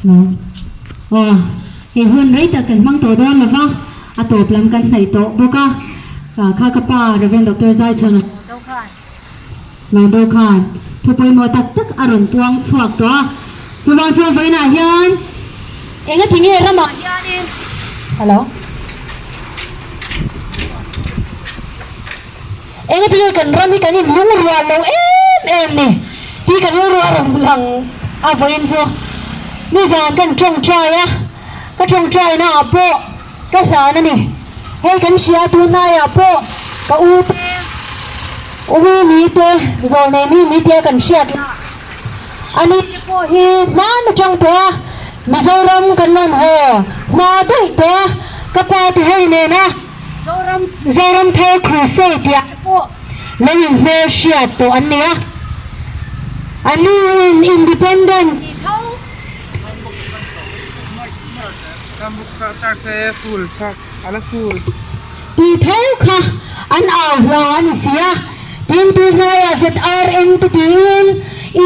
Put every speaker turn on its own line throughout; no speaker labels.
Hello. Aw, hei hun rei tak kan hmang tawh dawn lova, a tawp lam kan hnaih tawh bawk a. Kha ka pa Rev. Doctor Zaichhawn Lawndo khan thu pawimawh tak tak a rawn puang chhuak tawh a. Chuvang chuan vawiinah hian engati nge ramah hianin Hello. Engati nge kan ram hi kan inlungrual lo em em ni tih ka rilru a rawn lang a vawiin chu nizan kan tawngtai a, ka tawngtaina ah pawh ka hlan a ni. Hei kan hria tunlaiah pawh ka u te, ui ni te, zawlnei mi ni te kan hriat lah a ni te pawh hi hman atang tawh a, Mizoram kan rawn haw hma daih tawh a, ka pa te hei nena. Zoram Zoram Thar Crusade tih ah te pawh lo in hmel hriat tawh an ni a, a ni in independent tih tho. Tih tho kha an au hla a ni si a, tin tun hnaiah ZRN te tiin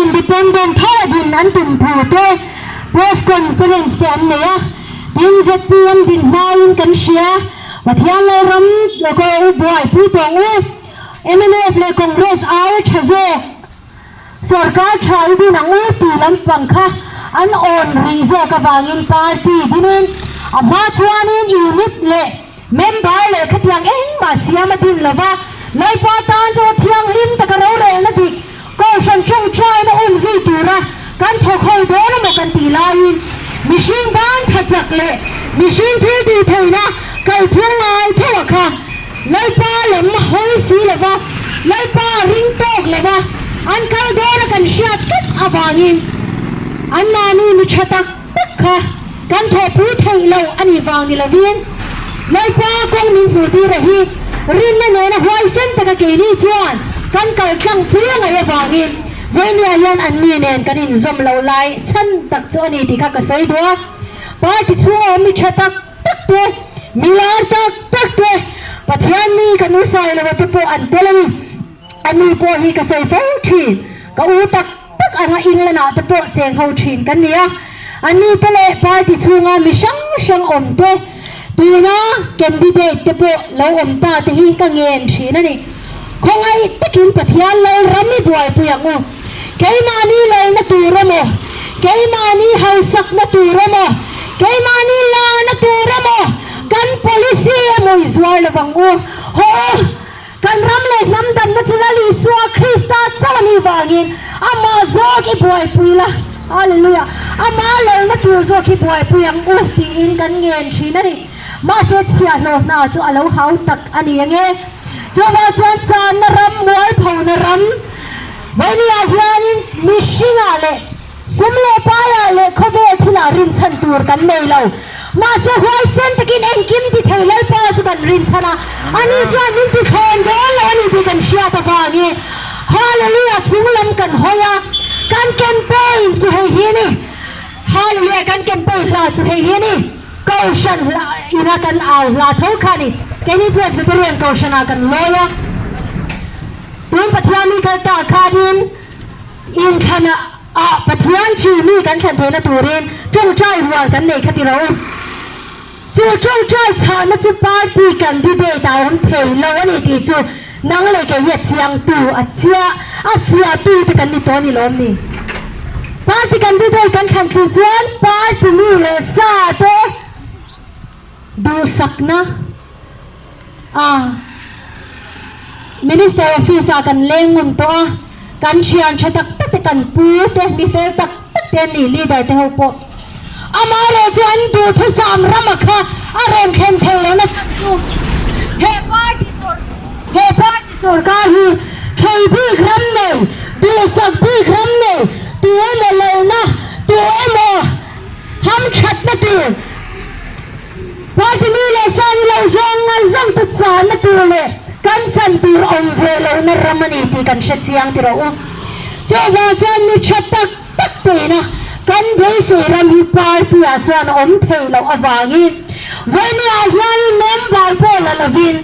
independent thar a din an tum thu te press conference te an nei a. Tin ZPM din hmain kan hria, Pathian lo ram lawka u buaipui tawng u, mnf leh Congress ai tha zawk sorkar tha i din ang u tih lampang kha an awn rih zawk avangin party dinin a hma chuanin unit leh member leh khatiang engmah siam a din lova, Lalpa tan chu thianghlim taka rorelna dik Kohhran tawngtaina awmzui tura kan thawk ho dawn emaw kan tih laiin mihring ban tha chak leh mihring thil tih theihna kalphung ngai theuh a kha Lalpa lam hawi si lova, Lalpa ring tawk lova an kal dawna kan hriat tlat avangin anmahni mi tha tak tak kha kan thawhpui theih loh a nih vang ni lovin Lalpa kawng min hmuh tir a hi rinna nena huaisen taka keini chuan kan kal tlang pui a ngaih avangin Vainia hian anni nen kan inzawm loh lai chhan tak chu a ni tih kha ka sawi duh a. Party chhunga awm mi tha tak tak te, mi lar tak tak te, Pathian mi kan u Sailova te pawh an tel a ni. Ani pawh hi ka sawi fo thin, ka u tak tak anga England ah te pawh cheng ho thin kan ni a, a ni te leh party chhunga mi hrang hrang awm te, tuna candidate te pawh lo awm ta te hi ka ngen thin a ni. Khawngaih takin Pathian lo ram i buaipui ang u. Keimahni lalna tur emaw, keimahni hausakna tur emaw, keimahni lana tur emaw, kan policy emaw i zuar lovang u. Haw u! Kan ram leh hnam damna chu Lal Isua Krista chauh a nih vangin amah zawk i buaipui la, Hallelujah, amah lalna tur zawk hi buaipui ang u tiin kan ngen thin a ni. Mahse chhiahhlawh hna chu a lo hau tak a ni ange. Chuvang chuan channa ram, mualphona ram, Vainia hianin mihringah leh Sum leh paiah leh khawvel thilah rinchhan tur kan nei lo. Mahse huaisen takin engkim ti thei Lalpa chu kan rinchhan a, ani chuan min ti thlawn dawn lo a ni tih kan hriat avangin Hallelujah chung lam kan hawi a, kan campaign chu hei hi a ni. Hallelujah kan campaign hla chu hei hi a ni. Kohhran hla ina kan au hla tho kha a ni. Keini Presbyterian Kohhranah kan lawi a, tun Pathianni kal ta khanin, Inthlan ah Pathian chi mi kan thlen theihna turin tawngtai rual kan nei kha ti ro. Chu tawngtai chhahna chu party candidate ah awm thei lo a ni tih chu nang leh kei hi a chiangtu, a chiah, a fiahtu te kan ni tawh a ni lawm ni? Party candidate kan thlan thin chuan party mi leh sa te duhsakna A Minister office ah kan leng ngun tawh a, kan thian tha tak tak te kan pu te, mi fel tak tak te an ni, leader te ho pawh. Amaherawh chu an duhthusam rama kha a rawn thlen thei lo nasa chu he party sawr he party sawrkar hi thlei bik ram nei, duhsak bik ram nei, tu emaw lohna, tu emaw hamthatna tur, Party mi leh sa ni lo zawng ngal zawng te channa tur leh kan chan tur awm ve lohna ram a ni tih kan hre chiang ti rawh u. Chuvang chuan mi tha tak tak teina kan beisei ram hi party ah chuan awm thei loh avangin Vawini ah hianin member pawh la lovin,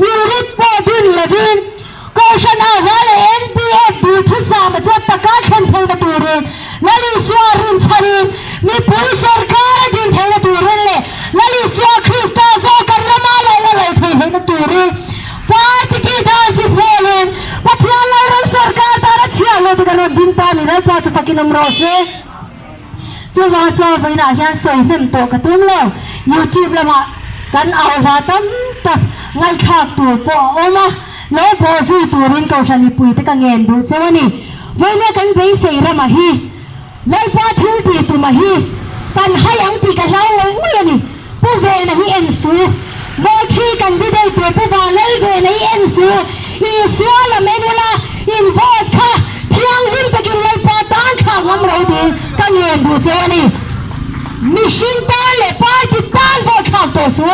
unit pawh din lovin, Kohhran ah hla leh NPF dil thusama chuan taka thlen theihna turin Lal Isua. lut in kan rawn ding ta a ni. Lalpa chu fakin awm rawh se. Chuvang chuan vawiinah hian sawi hnem tawh ka tum lo. YouTube lamah kan au hla tam tak ngaihthlak tur pawh a awm a, lo bawh zui turin Kohhran mipuite ka ngen duh chauh a ni. Vawiina kan beisei ramah hi Lalpa thil tih tumah hi kan hai ang tih ka hlau ngawih ngawih a ni. Pu Vena hi en su. Mawlthi candidate tur Pu Vanlal Vena hi en su. Isua lam en ula in vote kha thianghlim takin Lalpa tan thlak ngam ro tiin ka ngen duh che a ni. Mihring tan leh party tan vote thlak tawh su.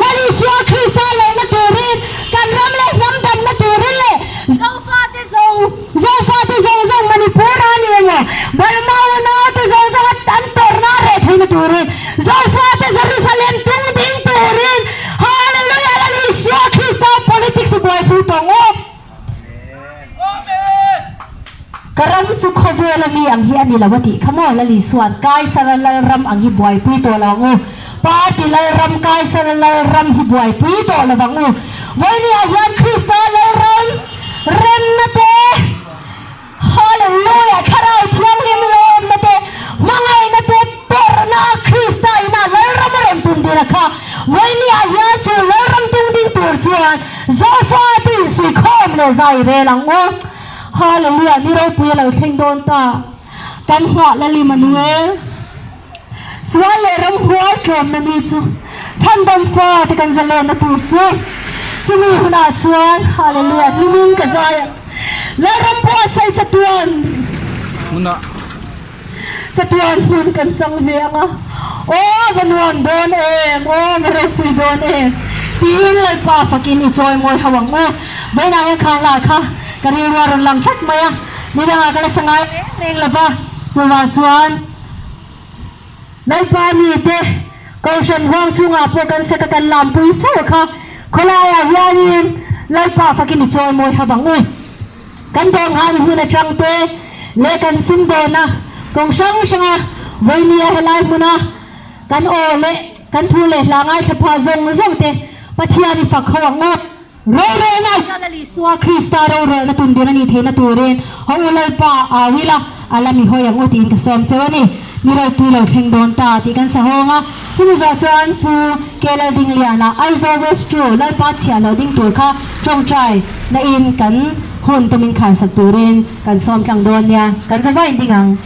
Lal Isua Krista lohna turin, kan ram leh hnam damna turin leh Zofate zawng Zofate zawng zawng Manipur a ni emaw Burma unaute zawng zawng a an tawrhna a reh theihna turin Zofate Jerusalem tung ding turin Hallelujah Lal Isua Krista politics i buaipui tawh ngawt. Ka ram chu khawvela mi ang hi a ni lo a tih kha maw Lal Isua'n Kaisara Lalram ang hi buaipui tawh lo ang u. Party Lalram Kaisara Lalram hi buaipui tawh lo ang u. Vawinia hian Krista Lalram remna te, Hallelujah, Thlarau Thianghlim lawmna te, hmangaihna te, tawrhna a Krista ina Lalram a rawn tum ding a kha. Vawinia hian chu Lalram tung ding tur chuan Zofa te insuikhawm leh zai rel ang u. Hallelujah, ni ropui a lo thleng dawn ta. Kan nghah Lal Immanuel. Sual leh ramhuai tlawmna ni chu chhandam fa te kan zalenna tur chu chumi hunah chuan Hallelujah hlimin ka zai ang. Lalram buatsaih chatuan
Hmunah.
Chatuan hmun kan chang ve ang a, aw va nuam dawn em, aw va ropui dawn em tiin Lalpa fakin i chawi mawi ho ang u. Vawiinah hian kha hla kha ka rilru a rawn lang tlat mai a, nidangah ka la sa ngai reng reng lo va, chuvang chuan Lalpa mite Kohhran huang chhungah pawh kan saka kan lampui fo kha khawlaiah hianin Lalpa fakin i chawi mawi ho ang u. Kan dawnghani hmun atang te leh kan sumdawna kawng hrang hranga vawinia helai hmuna kan aw leh kan thu leh hla ngaithla phah zawng zawng te Pathian i fak ho ang u. Rorelna hian a Isua Krista rorelna tundin a nih theihna turin haw u Lalpa au ila a la mi hawi ang u tiin ka sawm cheu a ni. Ni ropui lo thleng dawn ta tih kan sahawng a, chumi zawh chuan Pu Kelaldingliana Aizawl West True Lalpa chhiah loh ding tur kha tawngtai na in kan hun te min khansak turin kan sawm tlang dawn nia, kan zavai ding ang.